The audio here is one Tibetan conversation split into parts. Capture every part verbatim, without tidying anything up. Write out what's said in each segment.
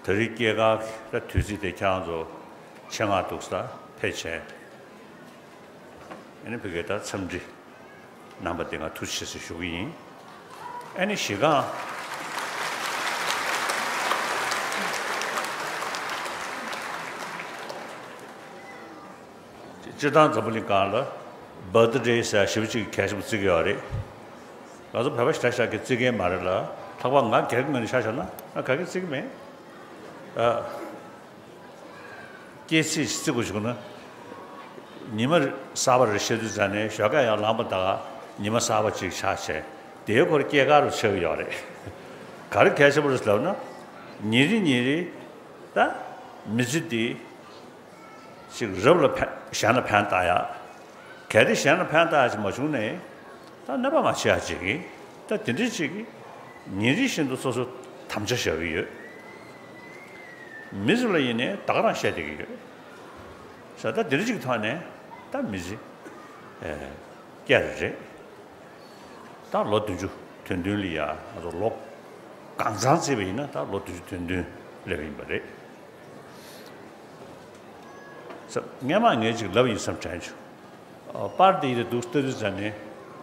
ད་རེས་སྐྱེས་སྐར་གྱི་ད་དུས་ཚིགས་དེ་ཁྱེད་རང་ཚོ་ཆེད་མངགས་འདུག་ས་ཕེབས་བྱས། ཨ་ནི་ཕ་གིར་ད་འཚམས་འདྲི་གནང་བ་དེ་ང་ཐུགས་རྗེ་ཆེ་ཟེར་ཞུ་གི་ཡིན། ཨ་ནི་གཞི་རྐང་སྤྱིར་བཏང་འཛམ་བུ་གླིང་སྒང་ལ་བར་ཐི་ཌེ་ཟེར་ཞེ་པོ་ཅིག་གལ་ཆེན་པོ་བརྩི་གི་ཡོད་རེད། ང་ཚོ་བོད་པ་ཞེ་དྲག་ཤོས་ཀྱིས་བརྩི་མཁན་མ་རེད་ལ། ལྷག་པར་ང་སྒེར་གྱི་ངོས་ནས་ཆ་བཞག་ན་ང་ག་གེ་བརྩི་གི་མེད། ཨ། སྐྱེས་ཚེས་བརྩི་དགོས་བྱུང་ན། ཉི་མ་གསར་པ་རེ་ཤར་དུས་ཙམ་ནས་ཞོགས་ཀས་ཡར་ལངས་པ་དང་ཉི་མ་གསར་པ་ཅིག་ཆགས་བྱས། དེའི་སྐོར་སྐྱེས་སྐར་རུ་ཆགས་ཀྱི་ཡོད་རེད། ག་རེ་གལ་ཆེན་པོ་རེད་ལབ་ན། ཉིན་རེ་ཉིན་རེ་ད་མི་ཚེ་འདི་ཅིག་རབ་ལ་ཕན། གཞན་ལ་ཕན་བཏགས་ཡག་གལ་ཏེ་གཞན་ལ་ཕན་བཏགས་ཡག་ཅིག་མ་བྱུང་ནའི་ད་གནོད་པ་མ་བྱེད་ཡག་ཅིག་གི་ད་དེ་འདྲ་ཅིག་གི་ཉིན་རེ་བཞིན་དུ་སོ་སོ་དམ་བཅའ་བཞག་གི་ཡོད། མི་ཚོ་ལ་ཡིན་ནའི་ད་ག་རང་བཤད་བསྡད་ཀྱི་ཡོད། ས་ད་དེ་འདྲ་ཅིག་གི་ཐོག་ནས་ད་མི་ཚེ་ཨེ་བསྐྱལ་རེད། ད་ལོ་བདུན་ཅུ་དོན་བདུན་ལ་ཡ་ང་ཚོ་ལོ་གང་ཚང་བརྩིས་པ་ཡིན་ན་ད་ལོ་བདུན་ཅུ་དོན་བདུན་སླེབས་པ་ཡིན་པ་རེད། ས་སྔས་མ་ངས་ཅིག་ལབ་ཡིན་བསམ་དྲན་བྱུང་། ཨ། པར་འདི་ཡི་འདུག་ལྟ་དུས་ཙམ་ནས་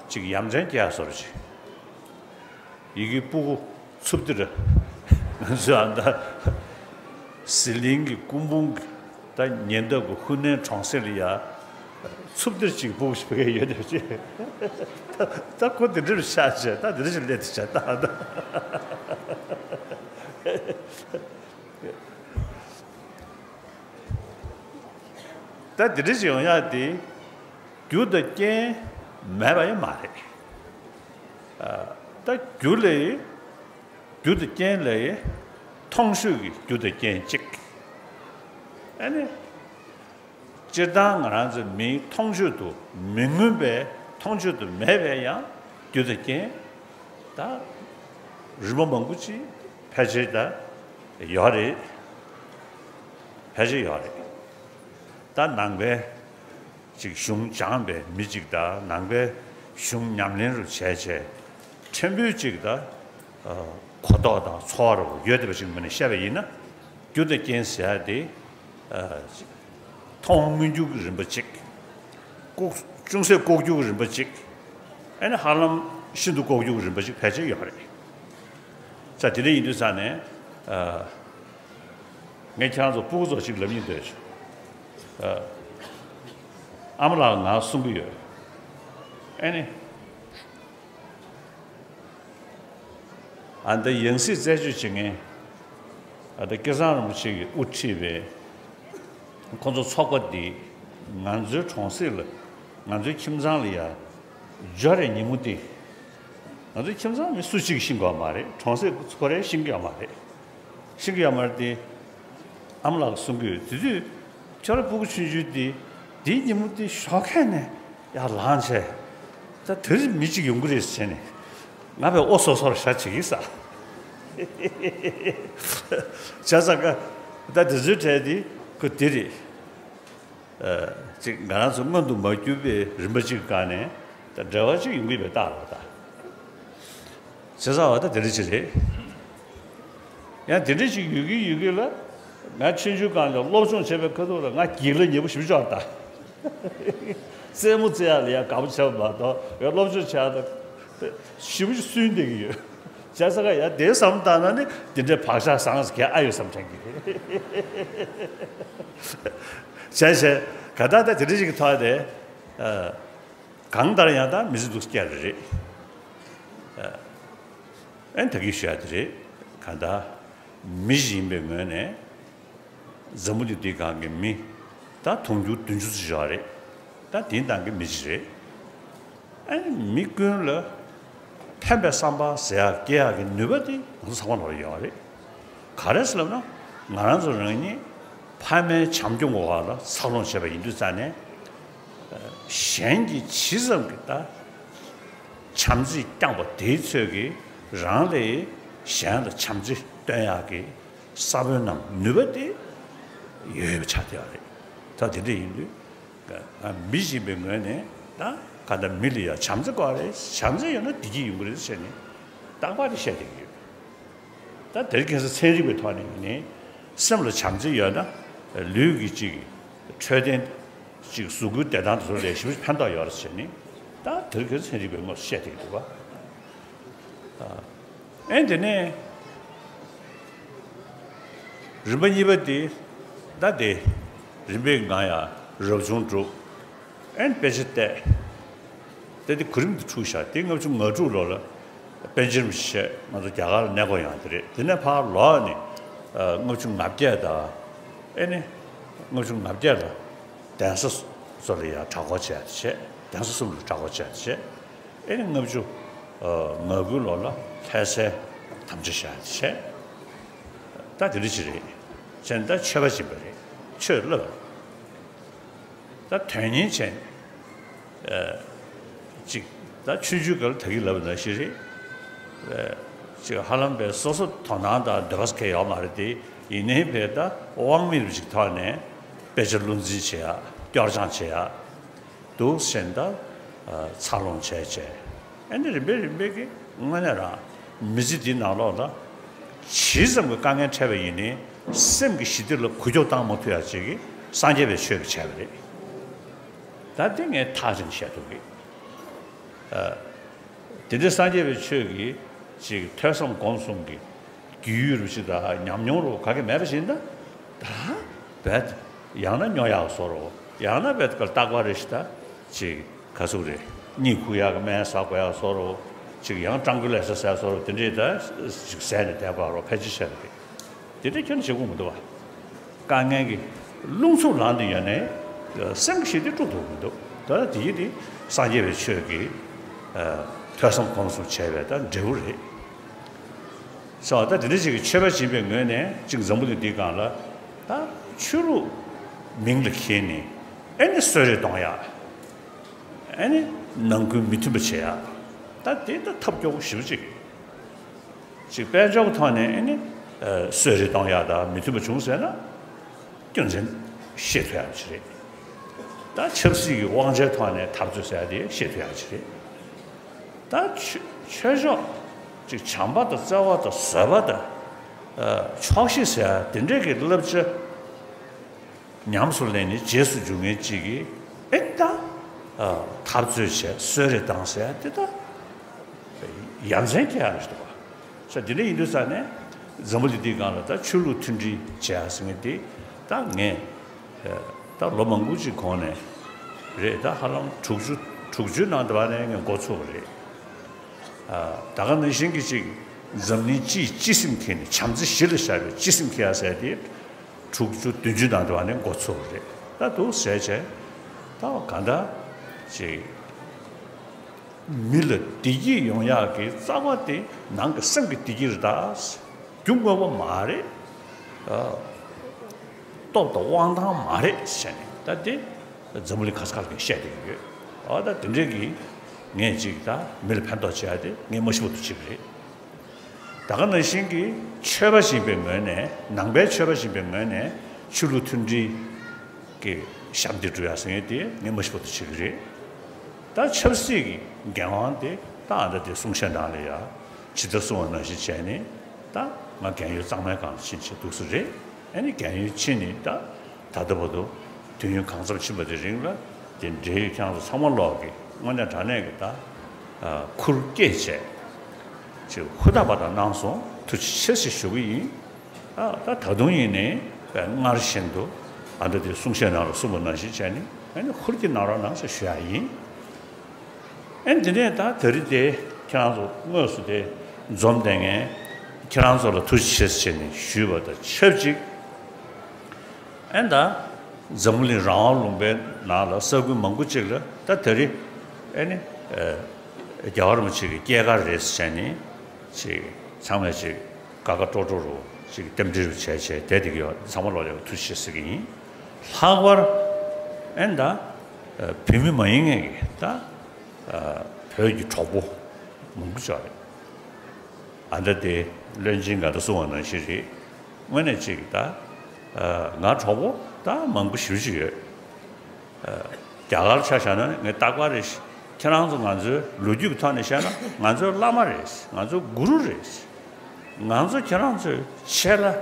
ཅིག་ཡ་མཚན་སྐྱེ་ཡག་བཟོ་འདྲ་ཅིག་ཡི་གེ་སྤུ་གུ་འཚུབ་འདི་ར། ང་ཚོས་ཨ་ད་ཟི་ལིང་གི་སྐུ་འབུམ་གྱི་ད་ཉེ་འདབས་ཀྱི་ཧུའུ་ནན་གྲོང་གསེབ་ལ་ཡ་འཚུབ་འདི་ར་ཅིག་སྤུ་གུ་ཞིག་ཕ་གིར་ཡོད་འདྲ་ཅིག་ད་ད་ཁོ་འདི་འདྲ་རུ་ཆགས་བྱས། ད་འདི་འདྲ་ཅིག་སླེབས་ཏེ་བྱས། ད་ད། ད་འདི་འདྲ་ཞིག་ཡོང་ཡག་དེ་རྒྱུ་དང་རྐྱེན་མེད་པ་ཡང་མ་རེད། ཨ། ད་རྒྱུ་ལས། རྒྱུ་དང་རྐྱེན་ལས་མཐོང་ཆོས་ཀྱི་རྒྱུ་དང་རྐྱེན་གཅིག་ཨ་ནི། སྤྱིར་བཏང་ང་རང་ཚོ་མིའི་མཐོང་ཆོས་དུ་མི་མངོན་པའི། མཐོང་ཆོས་དུ་མེད་པའི་ཡང་རྒྱུ་དང་རྐྱེན་ད་རིམ་པ་མང་པོ་ཅིག་ཕལ་ཆེར་ད་ཡོད་རེད། ཕལ་ཆེར་ཡོད་རེད། ད་ནང་པའི་ཅིག་གཞུང་སྦྱངས་པའི་མི་ཅིག་དང་ནང་པའི་གཞུང་ཉམས་ལེན་རུ་བྱས་བྱས་ཕྲན་བུ་ཅིག་ད་གོ་རྟོགས་དང་ཚོར་བ་རུ་ཡོད་བསྡད་པ་ཅིག་མིན་ན་བཤད་པ་ཡིན་ན། རྒྱུ་དང་རྐྱེན་ཟེར་ཡག་དེ་མཐོང་མངོན་གྱུར་གྱི་རིམ་པ་གཅིག་ལྐོག་ཅུང་ཟད་ལྐོག་གྱུར་གྱི་རིམ་པ་གཅིག་ཨ་ནི་ཧ་ལམ་ཤིན་ཏུ་ལྐོག་གྱུར་གྱི་རིམ་པ་གཅིག་ཕལ་ཆེར་ཡོད་རེད། ས་དེ་འདྲ་ཡིན་དུས་ཙང་ནས། ཨ། ངས་ཁྱེད་རང་ཚོ་སྤུ་གུ་ཚོ་ཅིག་ལབ་སྙིང་འདོད་བྱུང་། ཨ། ཨ་མ་ལགས་ང་གསུང་གི་ཡོད། ཨ་ནི། ཨ། འདི་ཡང་སྲིད་རྩད་གཅོད་བྱེད་མཁན། ཨ། འདི་སྐལ་བཟང་རིན་པོ་ཆེ་གིས་དབུ་ཁྲིད་པའི་ཁོང་ཚོ་ཚོགས་པ་འདི་ང་ཚོའི་གྲོང་གསེབ་ལ། ང་ཚོའི་ཁྱིམ་ཚང་ལ་ཡ་འབྱོར་རེད། ཉིན་མོ་འདི་ང་ཚོའི་ཁྱིམ་ཚང་མི་སུ་གཅིག་ཤེས་ཀྱི་ཡོད་མ་རེད། གྲོང་གསེབ་ཁོ་རང་ཤེས་ཀྱི་ཡོད་མ་རེད། ཤེས་ཀྱི་ཡོད་མ་རེད་དེ། ཨ་མ་ལགས་གསུང་གི་ཡོད། དེ་དུས་ཁྱོད་རང་སྤུ་གུ་ཆུང་ཆུང་དེ་དེའི་ཉིན་མོ་དེ་ཞོགས་ཁ་ནས་ཡར་ལངས་བྱས། ད་དེ་རིང་མི་གཅིག་ཡོང་གི་རེད་ཟེར་ནས་ང་ཕར་ཨོ་སོ་སོར་ཞག་བྱེད་ཀྱི་ས། བྱས་ཙང་ཀ་ད་དེ་ཚོའི་གྲས་དེ་ཁོ་དེ་རེད། ཨ། ཅིག་ང་རང་ཚོ་མངོན་དུ་མ་གྱུར་པའི་རིམ་པ་གཅིག་གི་སྒང་ནས་ད་འབྲེལ་བ་གཅིག་ཡོང་གི་ཡོད་པའི་རྟགས་རེད་ད། བྱས་ཙང་བ་ད་དེ་འདྲ་ཅིག་རེད། ཡང་དེ་འདྲ་ཅིག་ཡོད་ཀྱི་ཡོད་ཀྱི་ལ། ང་ཆུང་ཆུང་སྒང་ལ་སློབ་སྦྱོང་བྱེད་པའི་ཁ་ཐུག་ལ་ང་སྒྱིད་ལ་ཉེ་པོ་ཞེ་པོ་ཅིག་ཡོད་རེད་ད། རྩེད་མོ་རྩེ་ཡག་ལ་ཡང་དགའ་པོ་བྱས་པ་མ་གཏོགས་ཡང་སློབ་སྦྱོང་བྱེད་ཡག་ད་ཞེ་པོ་ཅིག་སུན་བསྡད་ཀྱི་ཡོད། བྱས་ཙང་ཀ་ཡང་དེ་བསམ་བློ་བཏང་ན་ནི་འདི་འདྲའི་བག་ཆགས་བཟང་ས་གང་ཡང་ཨ་ཡོད་བསམ་དྲན་གྱི་རེད། བྱས་བྱས་ག་ད་ད་དེ་འདྲ་ཅིག་གི་ཐོག་ནས། ཨ། གང་ལྟར་ཡང་ད་མི་ཚེ་འདུག་སྐྱེལ་རེད། ཨ། ཨན་ད་གིན་ཞུ་ཡག་དེ་རེད། གང་ལྟར་མི་ཞིག་ཡིན་པའི་ངོས་ནས་འཛམ་བུ་གླིང་འདིའི་སྒང་གི་མི་ད་དུང་ཕྱུར་བདུན་ཅུ་ཙམ་ཞིག་ཡོད་རེད། ད་དེའི་ནང་གི་མི་ཞིག་རེད། ཨ་ནི་མི་ཀུན་ལ་ཕན་པའི་བསམ་པ་ཟེར་ཡག་སྐྱེ་ཡག་གི་ནུས་པ་དེ་ང་ཚོ་ཚང་མ་ལ་ཡོད་རེད། ག་རེ་ཟེར་ལབ་ན། ང་རང་ཚོ་རང་ཉིད་ཕ་མའི་བྱམས་སྐྱོང་འོག་ལ་འཚར་ལོངས་བྱས་པ་ཡིན་དུས་ཙང་ནས། གཞན་གྱིས་ཇི་ཙམ་གྱིས་ད་བྱམས་བརྩེ་བསྐྱངས་པ་དེའི་ཚོད་ཀྱིས་རང་ལས་གཞན་ལ་བྱམས་བརྩེ་སྟོན་ཡག་གི་ས་བོན་ནམ་ནུས་པ་དེ་ཡོད་ཡོད་པ་ཆགས་བསྡད་ཡོད་རེད། ད་དེ་འདྲ་ཡིན་དུས། ང་མི་ཡིན་པའི་ངོས་ནས་ད་ག་ད་མི་ལ་ཡང་བྱམས་བརྩེ་དགོས་རེད། བྱམས་བརྩེ་ཡོད་ན་བདེ་སྐྱིད་ཡོང་གི་རེད་ཟེར་ནས་རྟག་པར་དེ་བཤད་བསྡད་ཀྱི་ཡོད། ད་དེར་ཁྱེད་ཚོ་ཚན་རིག་པའི་ཐོག་ནས་ཡིན་ནའི། སེམས་ལ་བྱམས་བརྩེ་ཡོད་ན་ལུས་ཀྱི་ཅིག་འཕྲོད་བསྟེན་ཅིག་གཟུགས་སྐུའི་བདེ་ཐང་དེ་ཚོ་ལ་ཞེ་པོ་ཕན་ཐོགས་ཡོད་རེད་ཟེར་ནས། ད་དེ་རིང་ཁ་སང་ཚན་རིག་པས་དངོས་སུ་བཤད་བསྡད་ཀྱི་འདུག་བ། ཨེ་དེ་ནས་རིམ་པ་གཉིས་པ་དེ། ད་དེ་རིམ་པས་ང་ཡང་རབ་བྱུང་གྲུབ། ཨེ་དཔེ་ཆ་བལྟས། དེ་དེ་གོ་རིམ་དུ་འཁྲུགས་བཞག་དེ་ལྔ་བཅུ་ང་དྲུག་ལོ་ལ་པཎ་ཆེན་རིན་པོ་ཆེ་ང་ཚོ་རྒྱ་གར་ལ་གནས་སྐོར་ཡོང་དེ་རེད། དེ་ནས་ཕར་ལོག་ནས་ལྔ་བཅུ་ང་བརྒྱད་དང་། ཨེ་ནི་ལྔ་བཅུ་ང་བརྒྱད་ལ་གདན་ས་སོགས་ལ་ཡང་གྲྭ་སྐོར་བྱས་ཏེ་བྱས། གདན་ས་གསུམ་ལ་གྲྭ་སྐོར་བྱས་ཏེ་བྱས། ཨེ་ནི་ལྔ་བཅུ་ང་དགུ་ལོ་ལ་ལྷ་སའི་དམ་བཅའ་བཞག་ཏེ་བྱས། ད་དེ་འདྲ་ཅིག་རེད། བྱས་ནས་ད་ཆོས་པ་ཡིན་པ་རེད། ཆོས་བསླབ་པ། ད་དོན་སྙིང་བྱས་ནས་ཅིག་ད་ཆུང་ཆུང་སྒང་ལ་ད་གིན་ལབ་པ་ནང་བཞིན་རེད། ཅིག་ཧ་ལམ་པའི་སོ་སོ་དོ་སྣང་དང་འདོད་པ་གང་ཡང་ཡོད་མ་རེད་དེ། ཡིན་ནའི་པའི་ད་དབང་མེད་པ་ཅིག་ཐོག་ནས་དཔེ་ཆ་བློ་འཛིན་བྱེད་ཡ། སྐྱོར་སྦྱོང་བྱེད་ཡ། འདུག་བྱས་ནས་ད་འཚར་ལོངས་བྱས་བྱས། ཨ་ནི་རིམ་པས་རིམ་པས་ཀྱི་དངོས་གནས་རང་མི་ཚེ་འདིའི་ནང་ལོགས་ལ་ཇི་ཙམ་གྱི་དཀའ་ངལ་འཕྲད་པ་ཡིན་ནའི་སེམས་ཀྱི་ཞི་བདེ་ལ་འགུལ་སྐྱོད་བཏང་མ་ཐུབ་ཡ་ཅིག་གིས་སངས་རྒྱས་པའི་ཆོས་ཀྱིས་བྱས་པ་རེད། ད་འདི་ངས་ཐག་བཅད་ནས་བཤད་ཐུབ་གི། ཨ། དེ་འདྲའི་སངས་རྒྱས་པའི་ཆོས་ཀྱི་ཅིག་ཐོས་བསམ་སྒོམ་གསུམ་གྱི་རྒྱུས་ཡོད་རུ་ཅིག་དང་ཉམས་མྱོང་རུ་ག་གེ་མེད་པ་ཞིག་ན། ད་བད་ཡང་ན་སྨྱོ་ཡག་བཟོ་རུ། ཡང་ན་བད་ཀ་རྟག་པར་རེ་ཞིག་ད་ཅིག་ག་ཚོད་རེད། གཉིད་ཁུག་ཡག་གི་སྨན་ཟ་དགོས་ཡག་བཟོ་རུ། ཅིག་ཡང་སྤྲང་པོའི་ལས་ས་ཟ་བཟོ་རུ། དེ་འདྲའི་ད་ཅིག་ཟས་ནས་བསྡད་པ་རུ་ཕལ་ཆེར་བྱས་པ་རེད། དེ་འདྲ་ཁྱོན་བྱེད་དགོས་མི་འདུག་བ། དཀའ་ངལ་གྱི་རླུང་འཚུབ་ལངས་དུ་ཡོད་ནའི་སེམས་ཀྱི་ཞི་བདེ་དཀྲུག་ཐུབ་མི་འདུག་ད་དེ་ཡིན་དེ་སངས་རྒྱས་པའི་ཆོས་ཀྱི་ཨ་ཐོས་བསམ་སྒོམ་གསུམ་བྱས་པའི་ད་འབྲས་བུ་རེད། ས་ད་དེ་འདྲ་ཞིག་གི་ཆོས་པ་ཡིན་པའི་ངོས་ནས་ཅིག་འཛམ་བུ་གླིང་འདིའི་སྒང་ལ་ད་ཆོས་ལུགས་མིང་ལ་འཁྱེར་ནས་ཨེ་ནི་གསོད་རེས་གཏོང་ཡག་ཨེ་ནི་ནང་ཁུལ་མི་མཐུན་པ་བྱེད་ཡག་ད་དེ་ད་ཐབས་སྐྱོ་པོ་ཞེ་པོ་ཅིག་ཅིག་དཔལ་འབྱོར་གྱི་ཐོག་ནས་ཨེ་ནི་ཨ་གསོད་རེས་གཏོང་ཡག་དང་མི་མཐུན་པ་བྱུང་ཟེར་ན། རྒྱུ་མཚན་ཤེས་ཐུབ་ཡག་ཅིག་རེད། ད་ཆབ་སྲིད་ཀྱི་དབང་ཆའི་ཐོག་ནས་འཐབ་རྩོད་ཟེར་ཡག་དེ་ཤེས་ཐུབ་ཡག་ཅིག་རེད། ད་ཆོས་ཆོས་ཕྱོགས་ཅིག་བྱམས་པ་དང་བརྩེ་བ་དང་བཟོད་པ་དང་ཨ་ཆོག་ཤེས་ཟེར་ཡག་དེ་འདྲས་ཀྱི་བསླབ་བྱ་ཉམས་སུ་ལེན་ནས་རྗེས་སུ་འཇུག་མཁན་ཅིག་གིས་ཨེ་ད་ཨ་འཐབ་རྩོད་བྱས་གསོད་རེས་བཏང་ཟེར་ཡག་དེ་ད་ཡ་མཚན་སྐྱེ་ཡག་ཞིག་འདུག་བ། ས་དེ་འདྲ་ཡིན་དུས་ས་ནས་འཛམ་བུ་གླིང་འདིའི་སྒང་ལ་ད་ཆོས་ལུགས་མཐུན་སྒྲིལ་བྱེད་ཡག་ཟེར་མཁན་དེ་ད་ངས་ད་ལོ་མང་པོ་ཅིག་གོང་ནས་རེད། ད་ཧ་ལམ་དྲུག་ཅུ་དྲུག་ཅུའི་ནང་དུ་བ་ནས་ངས་འགོ་ཚུགས་པ་རེད། ད་ག་ནང་བཞིན་གྱི་ཅིག་འཛམ་གླིང་སྤྱིའི་སྤྱི་སེམས་འཁྱེར་ནས་བྱམས་བརྩེ་གཞི་ལ་བཞག་པའི་སྤྱི་སེམས་འཁྱེར་ཡག་ཟེར་དེ་དྲུག་ཅུ་བདུན་ཅུ་ནང་དུ་བ་ནས་འགོ་ཚུགས་པ་རེད། ད་འདུག་ཟེར་བྱས་ད་གང་ལྟར་ཅིག་མི་ལ་བདེ་སྐྱིད་ཡོང་ཡག་གི་རྩ་བ་དེ་ནང་གི་སེམས་ཀྱི་བདེ་སྐྱིད་རེད་ད། རྒྱུ་དངོས་པོ་མ་རེད། ཨ། སྟོབས་དང་དབང་ཐང་མ་རེད་ཟེར་ནས་ད་དེ་འཛམ་བུ་གླིང་ག་ས་ག་ལ་གིན་བཤད་བསྡད་ཀྱི་ཡོད། འོ་ད་དེ་འདྲས་ཀྱི་ངས་ཅིག་ད་མི་ལ་ཕན་ཐོགས་བྱེད་ཡག་དེ་ངས་མ་ཤི་བར་དུ་བྱེད་ཀྱི་རེད། ད་ག་ནང་བཞིན་གྱི་ཆོས་པ་ཡིན་པའི་ངོས་ནས་ནང་པའི་ཆོས་པ་ཡིན་པའི་ངོས་ནས་ཆོས་ལུགས་མཐུན་སྒྲིལ་གྱི་ཞབས་འདེགས་སྒྲུབ་ཡག་ཟེར་མཁན་དེ་ངས་མ་ཤི་བར་དུ་བྱེད་ཀྱི་རེད། ད་ཆབ་སྲིད་ཀྱི་འགན་དབང་དེ་ད་ཨ་ད་དེ་གསུང་བཤད་ནང་ལ་ཡ་ཇི་ལྟར་གསུངས་པ་ནང་བཞིན་བྱས་ནས་ད་ང་རྒན་ཡོལ་གཙང་མའི་སྒང་ལ་ཕྱིན་བྱས་འདུག་སེ་རེད། ཨ་ནི་རྒན་ཡོལ་ཕྱིན་ནས་ད་ད་ལྟ་བར་དུ་དུས་ཡུན་གང་འཚམ་ཕྱིན་པ་དེ་རིང་ལ་དེ་འབྲེལ་ཡོད་ཁྱེད་རང་ཚོ་ཚང་མ་ལོག་གི་དངོས་གནས་དྲང་གནས་ཀྱི་ད་ཨ་ཁུར་སྐྱེད་བྱས་ཅིག་ཧུར་ཐག་པ་དང་གནང་སོང་། ཐུགས་རྗེ་ཆེ་ཞེས་ཞུ་གི་ཡིན། ཨ་ད་ད་དུང་ཡིན་ནའི་སྔར་བཞིན་དུ་ཨ་ད་དེ་གསུང་བཤད་ནང་ལ་གསུངས་པ་ནང་བཞིན་བྱས་ནས་ཨ་ནི་ཧུར་གྱིས་གནང་རོགས་གནང་ཞེས་ཞུ་ཡག་ཡིན། ཨེ་འདི་ནས་ད་ད་རེས་དེ་ཁྱེད་རང་ཚོ་དངོས་སུ་དེ་འཛོམས་བསྡད་མཁན་ཁྱེད་རང་ཚོ་ལ་ཐུགས་རྗེ་ཆེ་ཟེར་ནས་ཞུས་པ་དང་ཆབས་ཅིག་ཨེ་ད་འཛམ་བུ་གླིང་རང་དབང་ལུང་པའི་ནང་ལ་ས་ཁུལ་མང་པོ་ཅིག་ལ་ད་ད་རེས་ཨེ་ནི་ཨེ་རྒྱལ་བ་རིན་པོ་ཆེ་གི་སྐྱེས་སྐར་རེད་ཟེར་ནས་ཅིག་ཚང་མས་ཅིག་དགའ་དགའ་སྤྲོ་སྤྲོ་རུ་ཅིག་རྟེན་འབྲེལ་རུ་བྱས་བྱས་བསྡད་བསྡད་ཀྱི་ཡོད། ཚང་མ་ལོག་ལ་ཐུགས་རྗེ་ཆེ་ཟེར་གྱི་ཡིན། ལྷག་པར་ཨེ་ད་བོད་མི་མ་ཡིན་མཁན་གྱི་ད་བོད་ཀྱི་གྲོགས་པོ་མང་པོ་ཅིག་རེད། ཨ་ད་དེ་བློན་ཆེན་ག་ད་གསུངས་པ་ནང་བཞིན་རེད། དངོས་གནས་ཅིག་ད་ང་གྲོགས་པོ་ད་མང་པོ་ཞེ་པོ་ཅིག་ཡོད། རྒྱ་གར་ཆ་བཞག་ན་ངས་རྟག་པར་རེ་ཞིག་ཁྱེད་རང་ཚོ་ང་ཚོའི་ལོ་རྒྱུས་ཀྱི་ཐོག་ནས་བཤད་ན་ང་ཚོའི་བླ་མ་རེད། ང་ཚོའི་གུ་རུ་རེད། ང་ཚོ་ཁྱེད་རང་ཚོའི་ཆེད་ལ་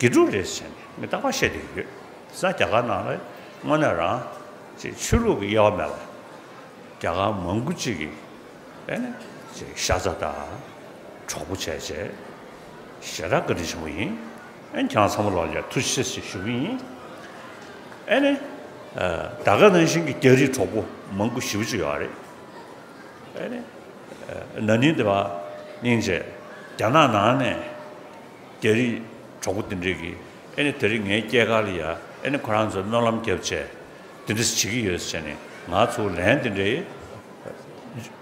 དགེ་ཕྲུག་རེད་ཟེར་ནས་ངས་རྟག་པར་བཤད་བསྡད་ཀྱི་ཡོད། ས་རྒྱ་གར་ནང་ལ་དངོས་གནས་རང་ཅིག་ཆོས་ལུགས་ཀྱི་དབྱེ་བ་མེད་པ། རྒྱ་གར་མང་པོ་ཅིག་གིས་ཨེ་ནི་ཅིག་ཤ་ཚ་དང་གྲོགས་པོ་བྱས་བྱས་ཞེ་དྲག་བཀའ་དྲིན་ཆེན་པོ་ཡིན། ཨེ་ནི་ཁྱེད་རང་ཚང་མ་ལོག་ལ་ཡ་ཐུགས་རྗེ་ཆེ་ཞེས་ཞུ་གི་ཡིན། ཨེ་ནི་ད་ག་ནང་བཞིན་གྱི་རྒྱ་རིགས་གྲོགས་པོ་མང་པོ་ཞེ་པོ་ཅིག་ཡོད་རེད། ཨེ་ནི་ན་ནིང་དེ་བ་སྙིང་རྗེ་རྒྱ་ནག་ནང་ནས་རྒྱ་རིགས་གྲོགས་པོ་དེ་འདྲས་ཀྱིས་ཨེ་ནི་དེ་རིང་ངའི་སྐྱེས་སྐར་ལ་ཡ་ཨེ་ནི་ཁོ་རང་ཚོ་སྨོན་ལམ་བརྒྱབ་བྱས་དེ་འདྲས་བྱེད་ཀྱི་ཡོད་ཟེར་ནས་ང་ཚོ་ལན་དེ་འདྲས་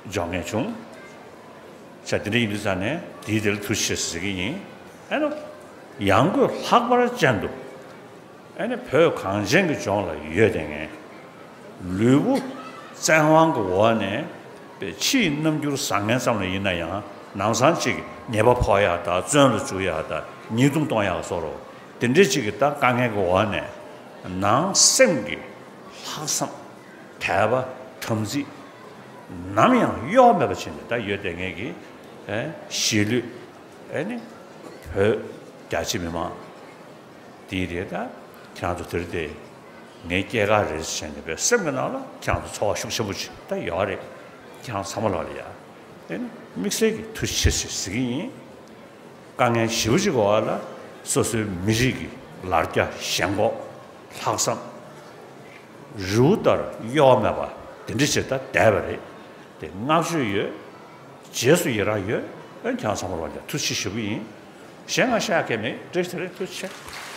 འབྱོར་མཁན་བྱུང་། ཆ་དེ་འདྲས་ཡིན་དུས་ཙང་ནས་དེའི་དེ་ལ་ཐུགས་རྗེ་ཆེ་ཟེར་གྱི་ཡིན། ཨེ་ནི་ཡང་སྒོས་ལྷག་པར་ཅན་དུ། ཨེ་ནི་བོད་གངས་ཅན་གྱི་ལྗོངས་ལ་ཡོད་བསྡད་མཁན། ལུས་པོ་བཙན་དབང་གི་འོག་ནས་པའི་ཕྱིའི་རྣམ་འགྱུར་བཟང་ངན་ཙམ་ལ་ཡིན་ན་ཡང་ནང་སང་ཅིག་ཉེས་པ་ཕོག་ཡག་དང་བཙོན་ལ་འཇུག་ཡག་དང་ཉེས་རྡུང་གཏོང་ཡག་སོགས་རོ། དེ་འདྲའི་ཅིག་གི་ད་དཀའ་ངལ་གྱི་འོག་ནས་ནང་སེམས་ཀྱི་ལྷག་བསམ་དད་པ་དམ་ཚིག་ནམ་ཡང་གཡོ་མེད་པ་བྱས་ནས་ད་ཡོད་བསྡད་མཁན་གྱི་ཨེ་གཞིས་ལུས་ཨེ་ནི་བོད་རྒྱ་ཆེ་མི་མང་། དེའི་རེད་ད། ཁྱེད་རང་ཚོ་དེར་དེ་ངའི་སྐྱེས་སྐར་རེད་ཟེར་ནས་པའི་སེམས་ཀྱི་ནང་ལ་ཁྱེད་རང་ཚོ་ཚོར་བ་ཤུགས་ཆེན་པོ་ཅིག་ད་ཡོད་རེད། ཁྱེད་རང་ཚང་མ་ལོག་ལ་ཡ། དེ་ནི་དམིགས་བསལ་གྱི་ཐུགས་རྗེ་ཆེ་ཞེས་ཟེར་གྱི་ཡིན། དཀའ་ངལ་ཞེ་པོ་ཅིག་འོག་ལ་སོ་སོའི་མི་རིགས་ཀྱི་ལར་རྒྱ་ཞེན་ཁོག་ལྷག་བསམ། རི་བོ་ལྟར་གཡོ་བ་མེད་པ་དེ་འདྲ་ཞིག་ད་བསྡད་པ་རེད། དེ་བསྔགས་བརྗོད་ཡོད། རྗེས་སུ་ཡི་རང་ཡོད། ཨ་ཁྱེད་རང་ཚང་མ་ལོག་ལ་ཡ་ཐུགས་རྗེ་ཆེ་ཞུ་གི་ཡིན། གཞན་ང་བཤད་ཡག་གང་ཡང་མེད། བཀྲ་ཤིས་བདེ་ལེགས། ཐུགས་རྗེ་ཆེ།